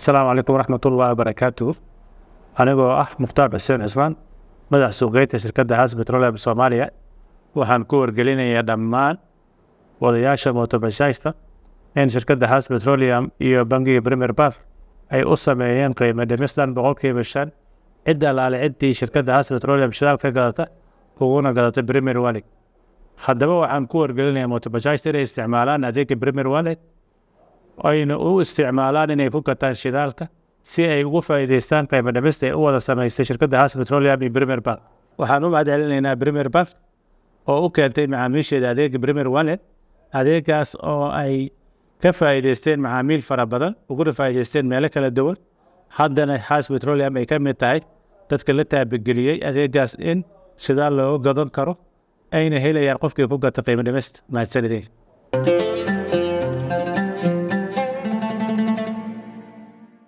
Asalaamu calaykum waraxmatullaahi wabarakaatuh. Anigoo ah Mukhtaar Xuseen Cusmaan, madax suuqgeynta shirkadda Hass Petroleum Soomaaliya, waxaan ku wargelinayaa dhammaan wadayaasha mootobajaajta in shirkadda Hass Petroleum iyo bangiga Premier Bank ay u sameeyeen qiimo dhimis dhan 5%, cid allaale ciddii shirkadda Hass Petroleum shidaal ka gadata uguna gadata Premier Wallet. Haddaba waxaan ku wargelinayaa mootobajaajta inay isticmaalaan adeega Premier Wallet, ayna u isticmaalaan inay ku gataan shidaalka, si ay ugu faa'iidaystaan qiimo dhimista ay u wada samaysay shirkadda Hass Petroleum iyo Premier Bank. Waxaan u mahad celinaynaa Premier Bank oo u keentay macaamiisheeda adeega Premier Wallet, adeegaas oo ay ka faa'iidaysteen macaamiil fara badan, uguna faa'iidaysteen meelo kala duwan. Haddana Hass Petroleum ay ka mid tahay dadka la taabageliyey adeegaas in shidaal looga gadan karo, ayna helayaan qofkii ku gata qiimo dhimista. Mahadsanideen.